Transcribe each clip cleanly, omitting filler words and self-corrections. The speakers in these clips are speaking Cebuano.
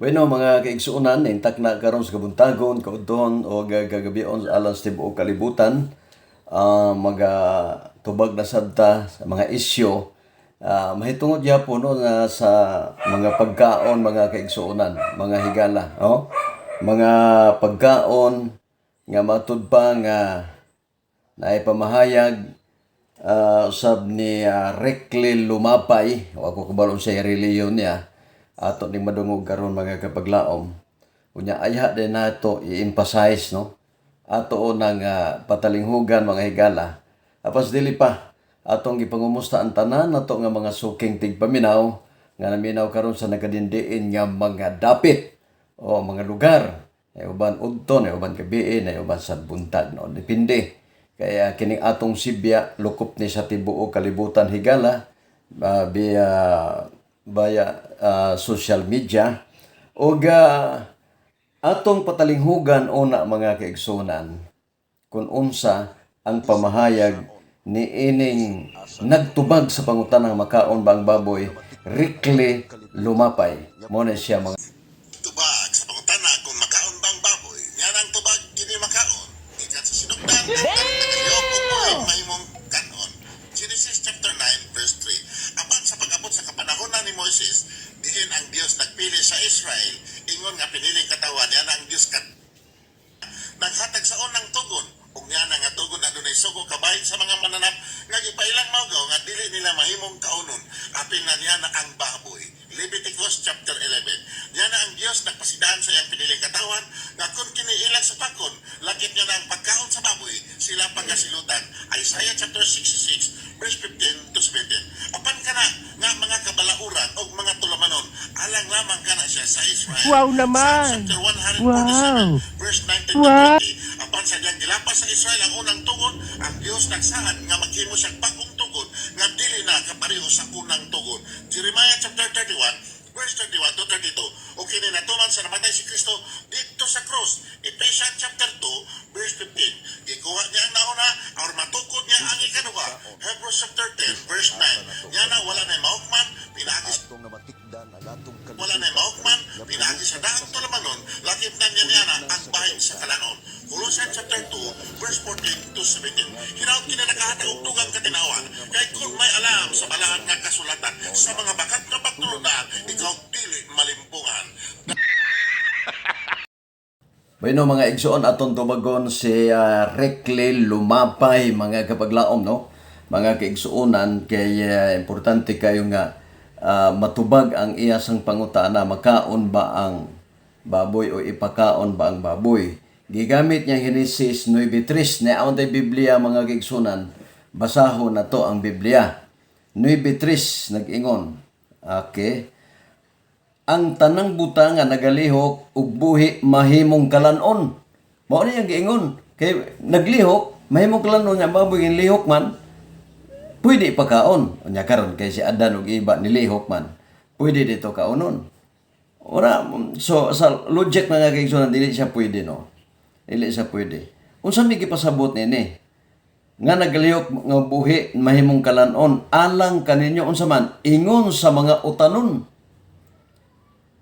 Bueno, mga kaigsuonan, intak na karon sa kabuntagon, kaudton o kagabion alang sa tibuok kalibutan. Maga tubag na sad ta sa mga isyu mahitungod gyapon, no, na sa mga pagkaon, mga kaigsuonan, mga higala, no? Mga pagkaon nga matud pa nga naay pamahayag usab ni Rickly Lumapay. Wa ko kabalo sa relihiyon niya. Ato ning madungog karon, mga kapaglaom. Unya ayha din nato i-emphasize, no, ato nang patalinghugan, mga higala. Apas dili pa, atong gipangumusta ang tanan nato nga mga suking tigpaminaw nga naminaw karon sa nagadindiin nga mga dapit o mga lugar, ay uban udton, ay uban gabii, ay uban sa buntag, no? Depende kaya kining atong sibya lukop ni sa tibuok kalibutan, higala, via via social media. Ug atong patalinghugan una, mga kaigsunan, kung unsa ang pamahayag ni ining nagtubag sa pangutanang makaon ba ang baboy, Rickly Lumapay. Mo na siya, mga Tubag sa pangutana kung makaon bang baboy. Nga nang tubag kini makaon. Gikan sa sinugdan, ang nagalihok og buhi mahimong kanon. Genesis chapter 9 verse 3. Apan sa pag-abot sa kapanahonan ni Moises, diin ang Dios nagpili sa Israel, ingon nga piniling katawhan, niya ang Dios kat naghatag sa unang tugon ug niya na nga tugon adunay sugo kabahin sa mga mananap nga gipailang mawgaw nga dili nila mahimong kaunon, apil na niya na ang baboy. Leviticus chapter 11. Niya na ang Dios nagpasidaan sa iyang piniling katawhan nga kung kini ilang supakon, lakip niya na ang pagkaon sa baboy, sila pagkasilutan. Isaiah chapter 66 verse 15 to 17. Apan kana nga mga kabalauran og mga tulamanon, alang lamang kana siya sa Israel. Wow naman! Psalm chapter 147 verse 19 to 20. Apan sa diyang gilapas sa Israel ang unang tugon, ang Dios nagsaad nga maghimo siyang bagong tugon nga dili na kapareho sa unang tugon. Jeremiah chapter 31 verse 31 to 32. O kini natuman sa namatay si Kristo dito sa krus. Ephesians chapter 2 verse 15. Gikuha niya ang nauna aron matukod niya ang ikaduha. Hebrews chapter 10 verse 9. Niya na wala na mahukman pinaagi Atong namatikdan ang atong wala na mahukman pinaagi sa daang tulamanon, lakip na niya niya na ang bahin sa kalanon. Colossians chapter 2 verse 14 to 17. Hinaut kini nakahatag og dugang katinawan kay kung may alam sa balaan nga kasulatan, sa mga bakat nga pagtulunan, ikaw dili malimbungan. Bueno, mga igsoon, atong tubagon si Rickly Lumapay, mga kapaglaom, no? Mga kaigsuonan, kay importante kayo nga matubag ang iya sang pangutana, makaon ba ang baboy o ipakaon ba ang baboy. Gigamit niya Genesis 9.3 na ang Biblia, mga kaigsuonan, basahon na to ang Biblia. 9.3 nag-ingon. Okay. Ang tanang butang nga nagalihok ug buhi mahimong kalanon. Mao ni ang giingon. Kay naglihok, mahimong kalanon nga baboy lihok man, pwede ipakaon. Unya karon kay si Adan ug Eva nilihok man, pwede dito kaonon. Ora, so sa logic, mga kaigsuonan, dili siya pwede, no. Dili siya pwede. Unsa may gipasabot nini? Nga nagalihok nga buhi mahimong kalanon alang kaninyo, unsa man ingon sa mga utanon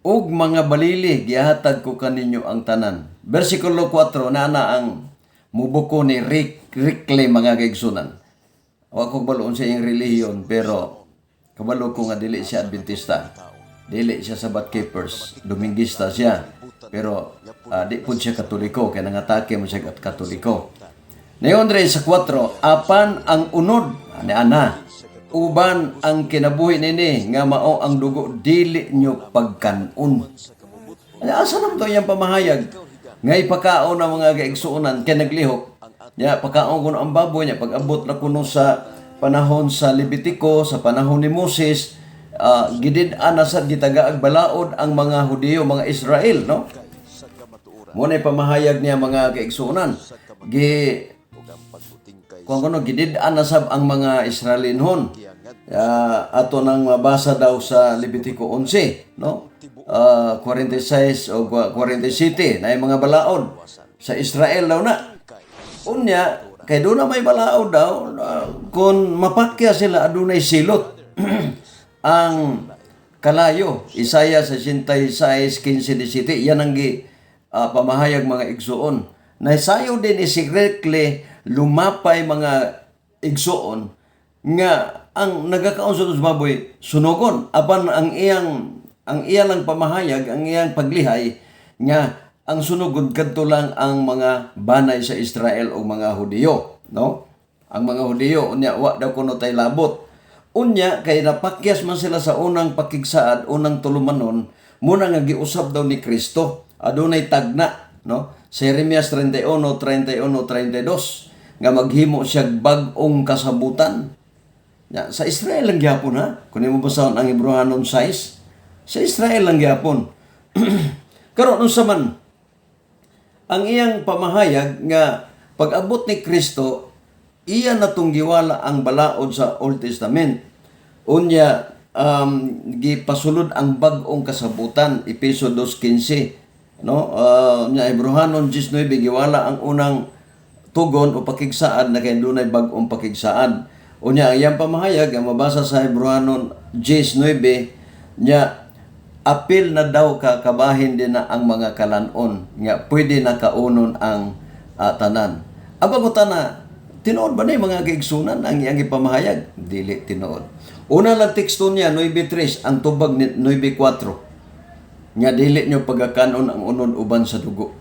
ug mga balili, gihatag ko kaninyo ang tanan. Versikulo 4 na na ang mubuko ni Rickly, mga kaigsunan. Wa ko kabalo sa iyang relihiyon, pero kabalo ko nga dili siya Adventista. Dili siya Sabbath Keepers, Domingista siya. Pero di pud siya Katoliko kay nangatake mo siya at Katoliko. Nayon dre sa 4, apan ang unod ani ana uban ang kinabuhi nini nga mao ang dugo, dili nyo pagkanon. Ay, asa naman to iyang pamahayag? Nga ipakaon ang mga kaigsuonan kay naglihok. Ya, pakaon kuno ang baboy niya pag-abot na kuno sa panahon sa Levitico, sa panahon ni Moses, gidid-an na sad gitagaag balaod ang mga Hudiyo, mga Israel, no? Mo na pamahayag niya, mga kaigsuonan. Gi kung ano gidid-an na sab ang mga Israelinhon. Ato nang mabasa daw sa Levitico 11, no? 46 o 47 na yung mga balaod sa Israel daw na. Unya, kay doon na may balaod daw, kung mapakya sila, adunay silot. Ang Kalayo. Isaiah 66:15, 17. Yan ang gi pamahayag, mga igsuon. Naisayo din ni si Recle Lumapay, mga igsuon, nga ang nagakaon sa baboy sunugon, apan ang iya lang pamahayag, ang iyang paglihay nga ang sunugon kadto lang ang mga banay sa Israel o mga Hudiyo, no? Ang mga Hudiyo. Unya wa daw kuno tay labot. Unya kay napakyas man sila sa unang pakigsaad, unang tulumanon, muna nga giusab daw ni Kristo. Adunay tagna, no? Sa Jeremias 31, 31, 32 nga maghimo siya bag-ong kasabutan. Ya, sa Israel lang gyapon, ha. Kung imo basahon ang Hebreohanon 6, sa Israel lang gyapon. Karon, unsa man ang iyang pamahayag nga pag-abot ni Kristo, iya natong giwala ang balaod sa Old Testament. Unya gipasulod ang bag-ong kasabutan, Epeso 2:15, no? Unya Hebreohanon 19, giwala ang unang tugon o pakigsaad na kay dunay bag-ong pakigsaad. Unya ang iyang pamahayag ang mabasa sa Hebreohanon 19 nya apil na daw ka kabahin din na ang mga kalanon nga pwede na kaunon ang tanan. Aba ko tana, tinuod ba ni, mga kaigsunan, ang iyang ipamahayag? Dili tinuod. Una lang teksto niya 9.3, ang tubag ni 9.4 nga dili nyo pagakanon ang unod uban sa dugo.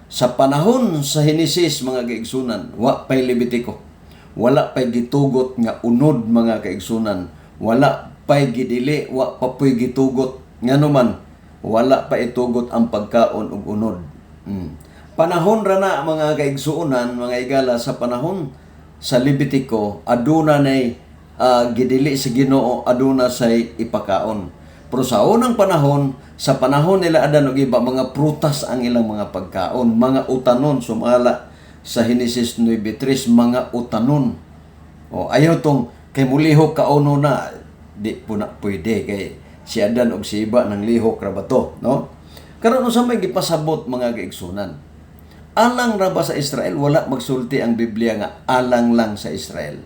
Sa panahon sa Henesis, mga kaigsunan, wa pay Levitico. Wala pay gitugot nga unod, mga kaigsunan. Wala pay gidili, wa pa po'y gitugot. Ngano man, wala pa itugot ang pagkaon og unod. Panahon ra na, mga kaigsuonan, mga igala, sa panahon sa Levitico, aduna nay gidili sa Ginoo, aduna say ipakaon. Pero sa unang panahon, sa panahon nila Adan ug Eva, mga prutas ang ilang mga pagkaon, mga utanon, sumala sa Henesis 9:3, mga utanon. O ayaw tong kay mulihok kauno na, di po na pwede kay si Adan ug si Eva nang lihok ra ba to, no? Karon, unsa may gipasabot, mga kaigsunan? Alang ra ba sa Israel? Wala magsulti ang Biblia nga alang lang sa Israel.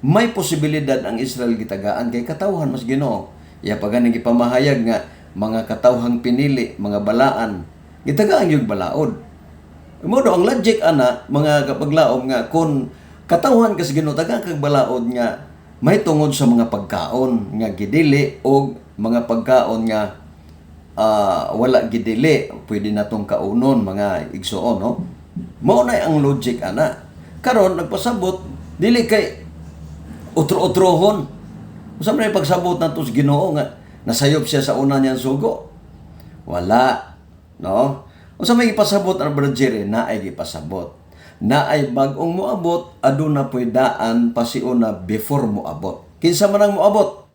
May posibilidad ang Israel gitagaan kay katawhan mas Ginoo. Ya pa ganing gipamahayag nga mga katawhang pinili, mga balaan, gitagaan yung balaod. Mo do ang logic ana, mga kapaglaom, nga kung katawhan ka sa Ginoo, tagaan kag balaod nga may tungod sa mga pagkaon nga gidili o mga pagkaon nga wala gidili, pwede natong kaunon, mga igsuon, no? Mao na ang logic ana. Karon nagpasabot dili kay utro-utrohon. Unsa man pagsabot nato sa Ginoo nga nasayop siya sa una niyang sugo? Wala, no? Unsa may gipasabot ang Brother Jerry? Naay gipasabot. Naay bag-ong moabot, aduna po'y daan pasiuna before moabot. Kinsa man ang moabot?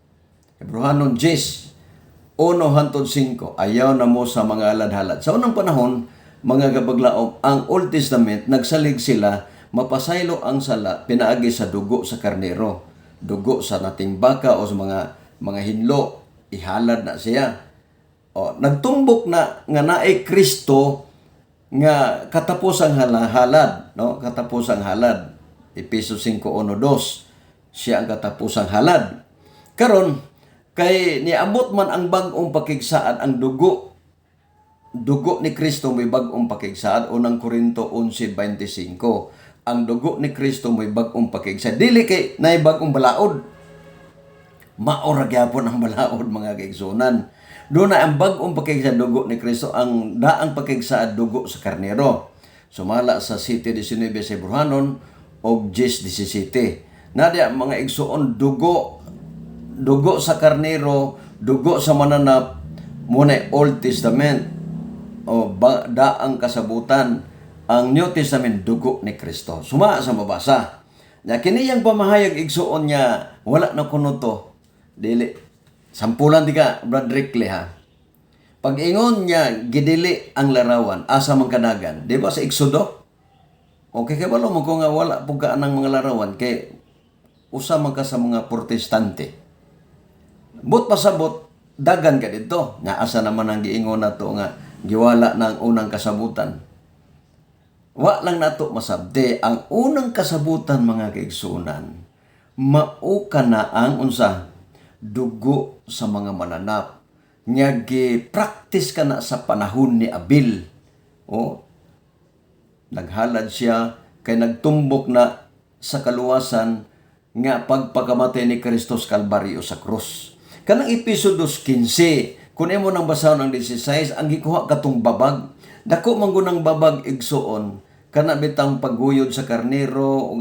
Hebreohanon 10, 1 hantod 5, ayaw na mo sa mga halad-halad. Sa unang panahon, mga kapaglaom, ang Old Testament, nagsalig sila, mapasaylo ang sala, pinaagi sa dugo sa karnero. Dugo sa nating baka o sa mga hinlo, ihalad na siya. O, nagtumbok na nga naay Kristo nga katapusang halad, no? Katapusang halad. Epeso 5:1-2. Siya ang katapusang halad. Karon kay niabot man ang bag-ong pakigsaad, ang dugo dugo ni Kristo may bag-ong pakigsaad, Unang Korinto 11:25. Ang dugo ni Kristo may bag-ong pakigsaad. Dili kay naay bag-ong balaod. Mao ra gyapon ang balaod, mga kaigsunan. Doon na ang bag-ong pakigsaad, dugo ni Kristo, ang daang pakigsaad, dugo sa karnero. Sumala sa 7:19 sa Hebreohanon o 10:17. Nadia, mga igsuon, dugo dugo sa karnero, dugo sa mananap, muna Old Testament o daang kasabutan. Ang New Testament, dugo ni Kristo. Suma sa mabasa. Nya kini yang pamahayag, igsuon niya, wala na kuno to. Dili. Sampulan di ka, Brad Rickley, ha. Pag ingon niya, gidili ang larawan, asa man kadagan? Di ba sa Exodo? Okay, kay wala mo ko nga wala po ka anang mga larawan kay usa man ka sa mga Protestante. But pasabot, dagan ka dito. Nga asa naman ang giingon nato nga giwala ng unang kasabutan? Wa lang nato masabte ang unang kasabutan, mga kaigsunan. Mao ka na ang unsa? Dugo sa mga mananap nga gi-practice kana sa panahon ni Abel. Oh, naghalad siya kay nagtumbok na sa kaluwasan nga pagpakamatay ni Kristo sa Kalbaryo sa krus. Kanang Episo 2:15, kung imo nang basahon ang 16, ang gikuha katong babag. Dako man gunang babag, igsuon, kana bitang pagguyod sa karnero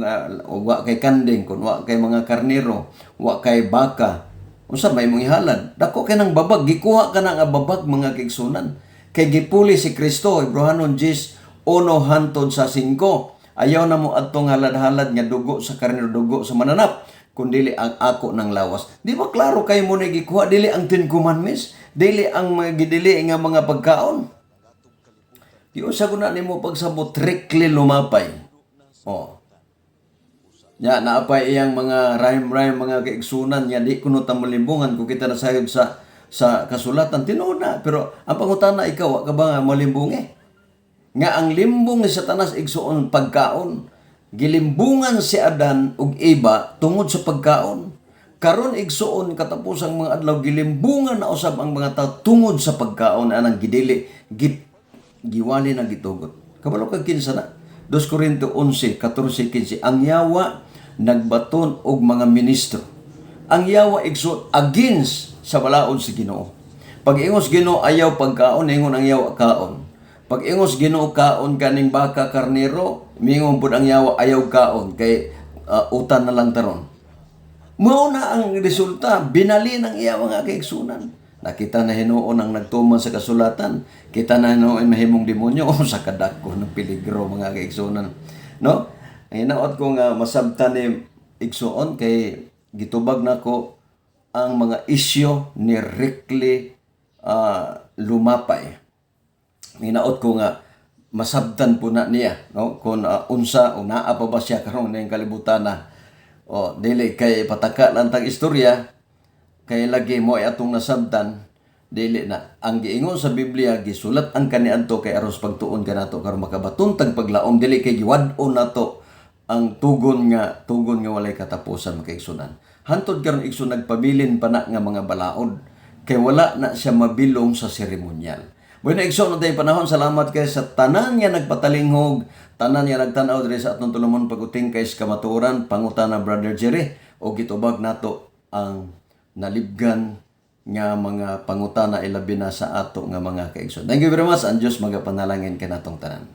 o wa kay kanding, kun wa kay mga karnero, wa kay baka. Unsa may imong ihalad? Dako kay nang babag, gikuha ka na nga babag, mga kaigsunan. Kay gipuli si Kristo, Hebreohanon 10:1 hantod sa 5. Ayaw na mo adtong halad-halad nga dugo sa karnero, dugo sa mananap, kundili ang ako ng lawas. Di ba klaro kay mo na gikuha? Dili ang Ten Commandments, dili ang mga gidili nga mga pagkaon. Di usa ko na nimo pagsabot, Rickly Lumapay. Oh. Ya, naapay iyang mga rhyme-rhyme, mga kaigsunan, ya di kuno ta malimbungan kung kita nasayod sa kasulatan, tinuod na. Pero ang pangutana, ikaw, wa ka ba nga malimbungi? Nga ang limbong ni Satanas, igsuon, pagkaon. Gilimbungan si Adan ug Eva tungod sa pagkaon. Karon, igsuon, katapusang mga adlaw, gilimbungan na usab ang mga tao tungod sa pagkaon anang gidili giwali na gitugot. Kabalo kag kinsa na? 2 Corinto 11, 14, 15. Ang yawa nagbaton og mga ministro. Ang yawa, igsuon, against sa balaod sa Ginoo. Pag ingos Ginoo ayaw pagkaon, ingon ang yawa kaon. Pag ingos Ginoo kaon kaning baka, karnero, mingon pud ang yawa ayaw kaon kay utan na lang taron. Mao na ang resulta, binali ng iya, mga kaigsunan. Nakita na hinuon ang nagtuman sa kasulatan. Kita na hinuon mahimong demonyo sa kadako ng peligro, mga kaigsunan. No? Ang hinaot ko nga masabtan ni igsuon kay gitubag nako ang mga isyu ni Rickly Lumapay. Hinaot ko nga masabtan po na niya, no, kung unsa o naa pa ba siya karon ning kalibutan na o dili, kay pataka lang tag istorya kay lagi mo ay atong nasabtan dili na ang giingon sa Biblia. Gisulat ang kaniadto kay aron sa pagtuon kanato karon makabaton tag paglaom, dili kay giwad-on nato ang tugon nga walay katapusan, mga kaigsunan. Hantod karon, igsoon, nagpabilin pa na nga mga balaod kay wala na siya mabilong sa seremonyal. Bueno, igsoon, na tayong panahon. Salamat kay sa tanan nga nagpatalinghog, tanan nga nagtanaw diri sa atong tulumanon Pag-utingkay sa Kamatuoran, Pangutana Brother Jerry, o gitubag nato ang nalibgan nga mga pangutana ilabi na sa ato nga mga kaigsoon. Thank you very much. Ang Diyos magapanalangin kanatong tanan.